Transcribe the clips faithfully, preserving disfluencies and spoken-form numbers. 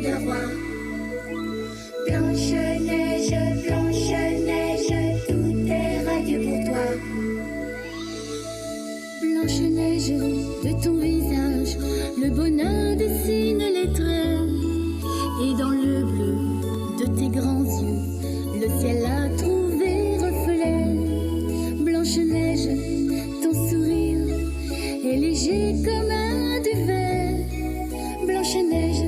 Le roi. Blanche-Neige, Blanche-Neige, tout est radieux pour toi. Blanche-Neige, de ton visage, le bonheur dessine les traits. Et dans le bleu de tes grands yeux, le ciel a trouvé reflet. Blanche-Neige, ton sourire est léger comme un duvet. Blanche-Neige,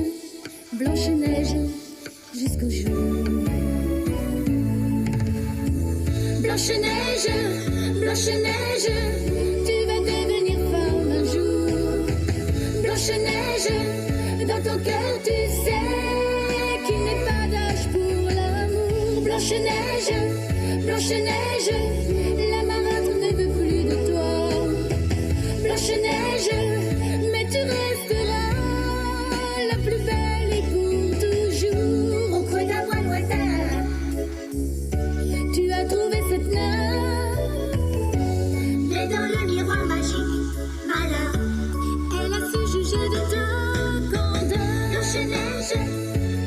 Blanche-Neige, jusqu'au jour. Blanche-Neige, Blanche-Neige, tu vas devenir femme un jour. Blanche-Neige, dans ton cœur tu sais qu'il n'est pas d'âge pour l'amour. Blanche-Neige, Blanche-Neige, la marâtre ne veut plus de toi. Blanche-Neige, mais tu resteras la plus belle et pour toujours. Au creux d'un bois lointain, tu as trouvé cette nymphe. Mais dans le miroir magique, malheur, elle a su juger de ta candeur. Blanche-Neige,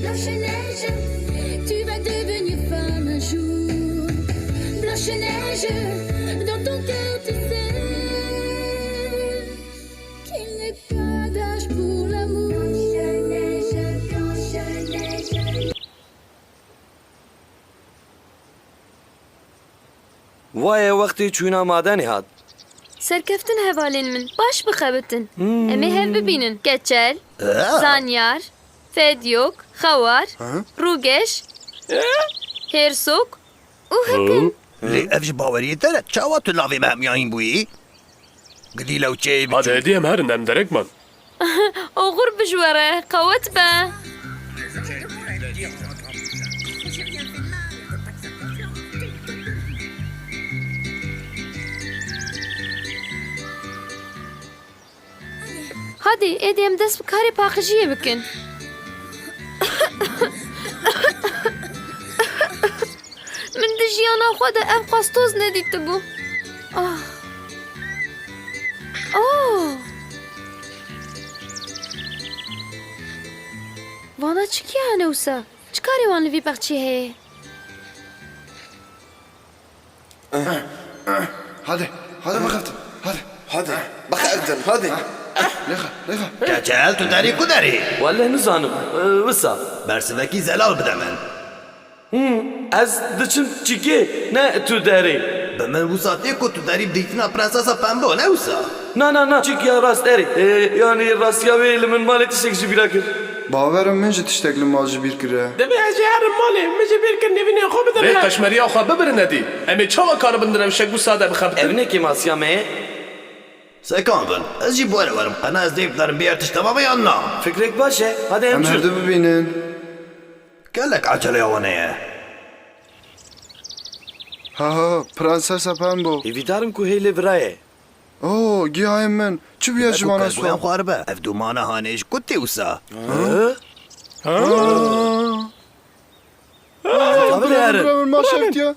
Blanche-Neige, tu vas devenir femme un jour. Blanche-Neige, dans ton cœur tu sais qu'il n'est pas d'âge pour l'amour. Wayê wextê çûna madenê hat. Serkeftin hevalên min, baş bixebitin. Hmm. Em ê hev bibînin. Keçel, Aa. Zanyar, Fedyok, Xewar, Ha? Rûgeş, Hêrsok û Hekin. Lê ev ji baweriyê te re çawa tu navê me hemiyayîn bûyî? Gidî lewçeyê Hadi biçûk. Hêdî em herin, em derek man. Oxir bi ji we re, qewet be. Hadi, êdî em dest bi karê paqijiyê bikin. Min di jiyana xwe de ev qas toz nedîtibû. Ah. Oh. Vana çi kiya hene wisa? Çi karê wan li vî baxçê heye? Hadi, hadi bixeftin, hadi. Hadi, bixeftin, hadi. Lêxa, lêxa. Keçel, tu derî ku derî? Welleh nizanim, e, wisa. Bersivekî zelal bide min. Hmm, ez diçim çikê, ne tu derî. Bi min wisa tê ku tu derî bi dîtina Prensesa Pembo, ne wisa? Na, na, na, çik ya rast erê. E, yanî rastiya wê li min malê tiştek ji bîra kir. Bawer im min jî tiştek li mal ji bîr kire. Divê ez jî herim malê, min ji bîr kir nivînên xwe bidim Rê hev. Qeşmeriya xwe bibirin edî. Em ê çawa karibin di rewşek wisa de bixebitin? Ev ne kêmasiya me ye? Sekan bin, ez jî bi we re werim. Qena ez dê bikarim bê yer tişta me yan na? Fikrek baş e. Hadi em Em çûn. Hevdu bibînin. Gelek eceleya we neye. Ha ha, Prensesa Pembo. Hêvîdar im ku hê lê viraye. Oh, gihayên min, çi bûye ji vana Goyan swan? Xwe ribe. Ev domana hanê ji ku tê wisa? Ha? Ha? Tavê de herin. Bira min ma şevtiya.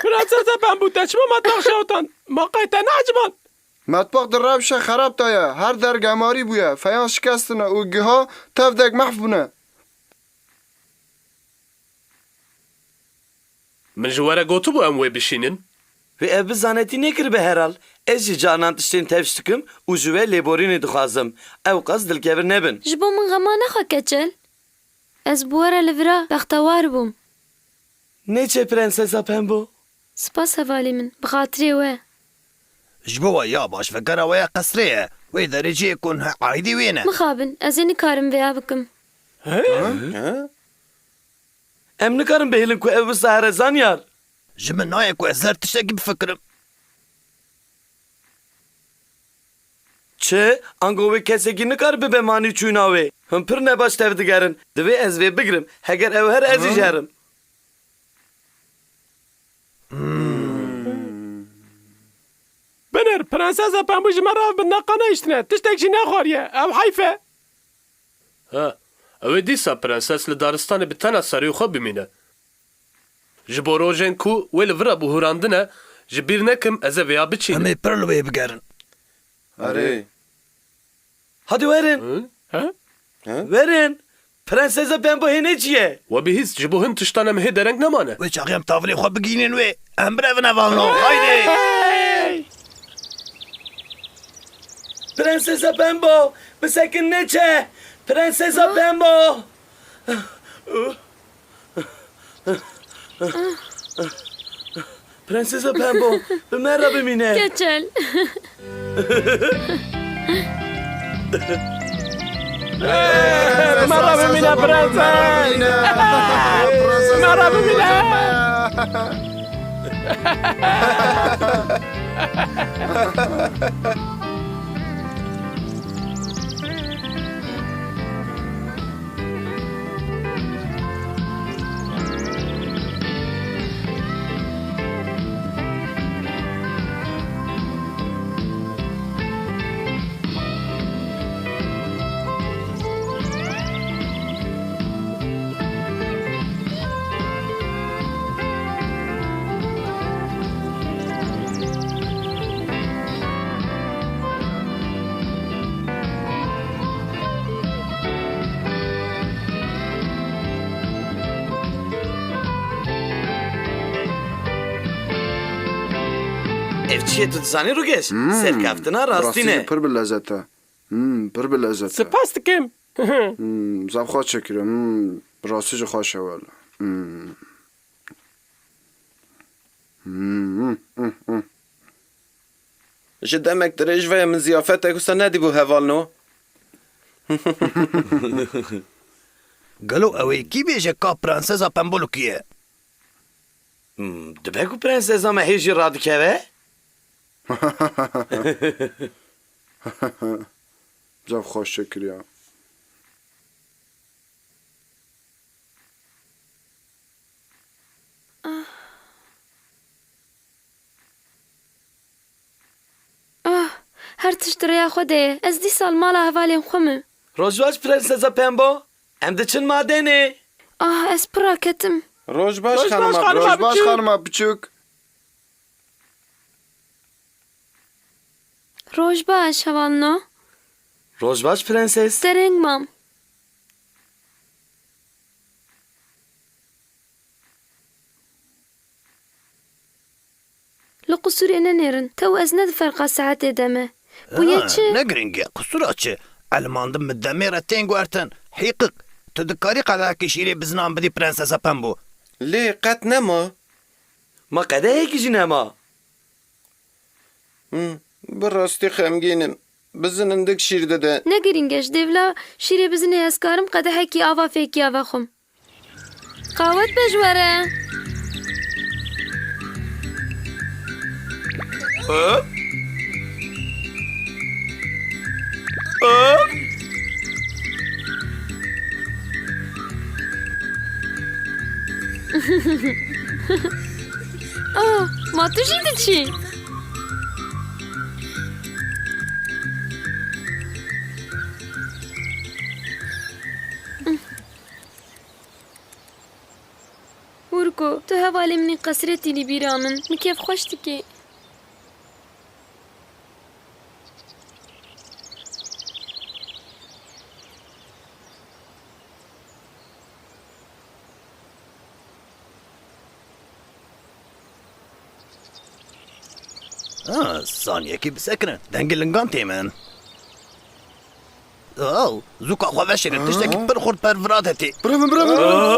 Prensesa Pembû, te çima matbax şewtan? Ma qey te neeciban? Metbax di rewşa xerab de ye. Her der gemarî bûye, feyan şikestine û giha tevdek mehf bûne. Min ji we re gotibû em wê bişînin? Wê ev bi zanetî nekiribe herhal. Ez jî carinan tiştên tevş dikim û ji we lêborînê dixwazim. Ewqas dilkevir nebin. Ji bo min xema nexwe keçel. Ez bi we re li vira bextewar bûm. Neçe Prensesa Pembo. Spas hevalê min, bi xatirê we. Ji bo we ya baş vekera we ya qesrê ye. Wê derê cihê ku niha aîdî wê ne. Mixabin, ez ê nikarim vêya bikim. He? He? Em nikarin bihêlin ku ev wisa here Zanyar. Ji min nayê ku ez her tiştekî bifikirim. Çi? Ango wê kesekî nikare bibe manî çûna wê. Hûn pir nebaş tevdigerin. Divê ez vê bigrim. Heger ew here ez ê jî herim. Binêr, Prensesa Pembû ji me re ev bindeqa nehiştine. Tiştek jî nexwariye. Ew heyf e. Ha, ew ê dîsa prenses li daristanê bi tena serê xwe bimîne. Ji bo rojên ku wê li vir re bihurandine, Ji bîr nekim, ez ê vêya biçînim. Em ê pir li wê bigerin. Erê. Hadi werin. Hı? Ha? Hı? Werin. Prensesa Pembo hêne çi ye? We bihîst, ji bo hin tiştan em hê dereng nemane. Wê çaxê em tavilê xwe bigihînin wê. Em birevin hevalno. Haydi. Prensesa Pembo, bisekin neçe. Prensesa Pembo. Prensesa Pembo, bi me re bimîne. Keçel. Bi me re bimîne, prenses. Bi me re bimîne. Ev çi ye tu dizanî Rûgeş? Hmm. Serkeftina rastî ne. Rastî pir bi lezzet e. Hmm, pir bi lezzet e. Spas dikim. Hmm, zaf xweş çêkiriye. Hmm, bi rastî jî xweş e wele. Hmm. Hmm, hmm, hmm, hmm. Ji demek dirêj ve ye min ziyafetek wisa nedîbû hevalno. Gelo ew ê kî bêje ka prensesa Pembolo kî ye? Hmm, dibe ku prensesa me hê jî radikeve? Zaf xweş çêkiriye. Ah. Ah, her tişt di rêya xwe de ye. Ez dîsa li mala hevalên xwe me. Roj baş, Prensesa Pembo. Em diçin madenê. Ah, ez pir raketim. Roj baş, xanima biçûk. Roj baş, xanima biçûk. Roj baş, hevalno. Roj baş, prenses. Dereng mam. Li qusûrê nenêrin. Te û ez ne di ferqa saetê de me. Bûye çi? Ne giring e. Qusûra çi? Elmandim min demê re tên guertin. Hîqik. Tu dikarî qedehekî şîrê bizinan bidî Prensesa Pembo? Lê qet nema. Ma qedehekî jî nema. Hmm, bi rastî xemgîn im. Bizin hindik şîr dide. Ne girîng e, ji dêvla şîrê bizinê ez karim qedehekî ava fêkiya vexwim. Qawet be ji we re. Ha? Ha? Oh, ma tu jî diçî? Hûrko, tu hevalê min î qesretî li bîra min. Min kêfxweş dikî. Ah, saniyekî bisekine. Dengê lingan tê min. Oh, zûka xwe veşêre. Tiştekî pir xurt pervira de tê. Birevin, birevin, birevin.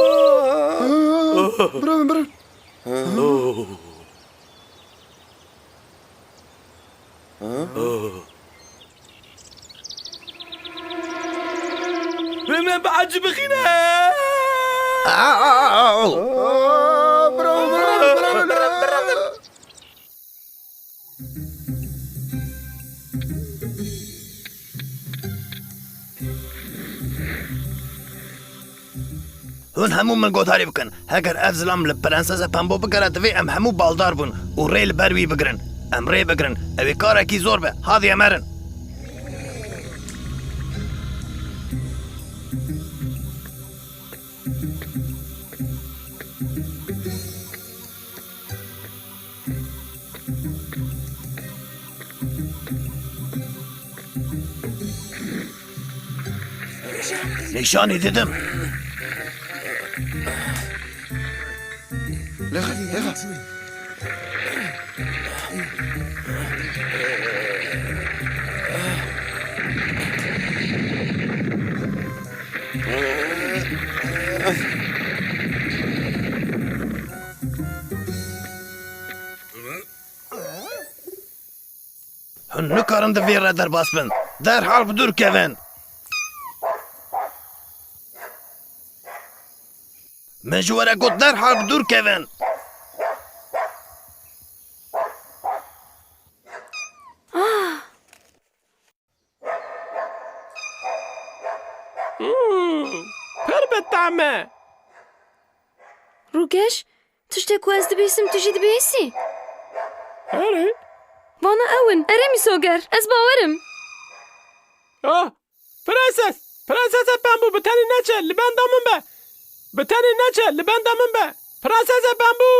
Birevin, birevin. Wê me bi ecibixîne. Hûn hemû min guhdarî bikin. Heger ev zilam li Prensesa Pembo bigere, divê em hemû baldar bûn û rê li ber wî bigirin. Em rê bigirin. Ew ê karekî zor be. Hadî em herin. Nîşanî didim. Lêxe, lêxe. Hûn nikarin di vê re derbas bin. Derhal bi dûr kevin. Min ji we re got derhal bi dûr kevin. Hmm, pir bi tam e. Rûkeş, tiştê ku ez dibîsim, tu jî dibîsî? Erê. Vana ew in. Erê mîsoger, ez bawer im. Ah, prenses! Prensesa Pembû, bi tenê neçe, li benda min be! Bi tenê neçe, li benda min be! Prensesa Pembû!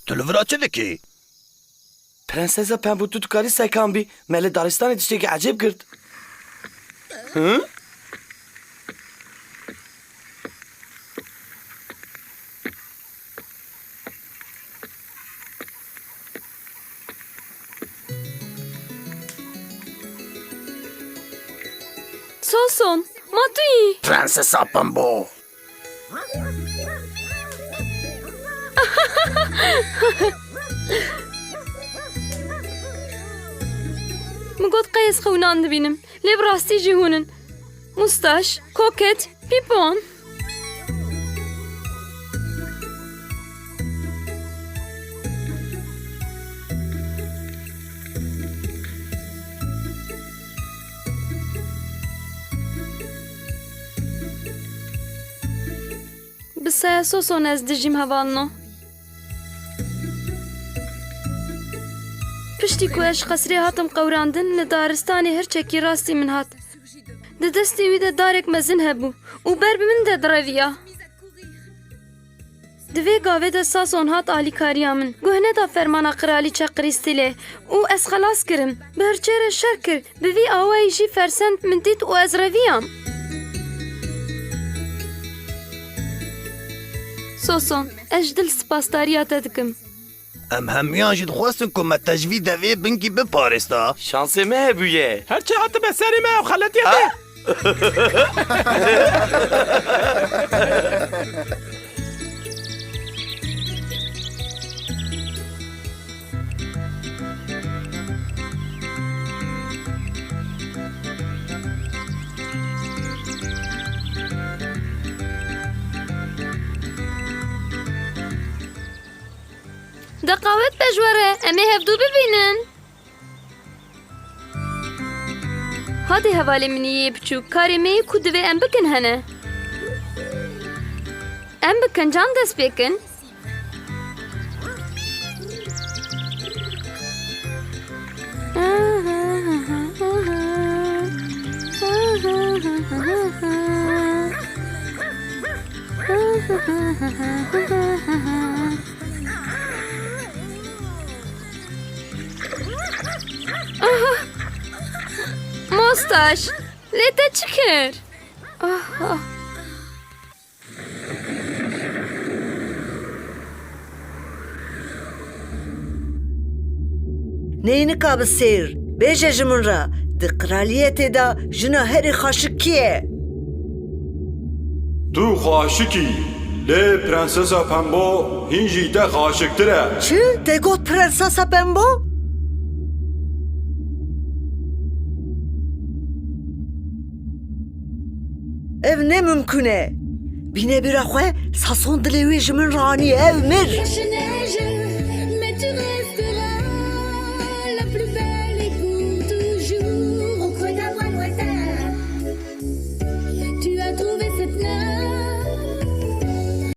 Tu li vira çi dikî? Prensesa Pembû, tu dikarî sekan bî? Me li daristanê tiştekî ecêb girt. Hı? Soson, ma tu yî? Prensesa Pembo. Min got qey ez xewinan dibînim. Lê bi rastî jî hûn in. Mustaş, koket, pîpon. Bi saya Soson ez dijîm hevalno. Piştî ku ez ji qesrê hatim qewrandin, li daristanê hirçekî rastî min hat. Di destê wî de darek mezin hebû û ber bi min de direviya. Di vê gavê de Sason hat alîkariya min. Guh neda fermana Qiralîçe Krîstîlê û ez xelas kirim. Bi hirçê re şer kir. Bi vî awayî jî fersend min dît û ez reviyam. Soson, ez ji dil spasdariya te dikim. Em hemiyan jî dixwestin ku me te ji vî devê bingî biparêsta. Şansê me hebûye. Her çi hatibe serê me ew xeletiye te. De qawet be ji we re, em ê hevdû bibînin. Hadê hevalê min yê biçûk, karê me yê ku divê em bikin hene. Em bi kincan dest pê kin. Aha! Mostaş, lê te çi kir? Aha! Neynika bi sêr, bêje ji min re, di qiraliyetê de jina herî xaşik kî ye? Tu xaşik î, lê Prensesa Pembo hîn jî te xaşiktir e. Çi? Te got Prensesa Pembo? Ev ne mimkun e. Bîne bîra xwe, Sason dilê wê ji min re anî, ew mir.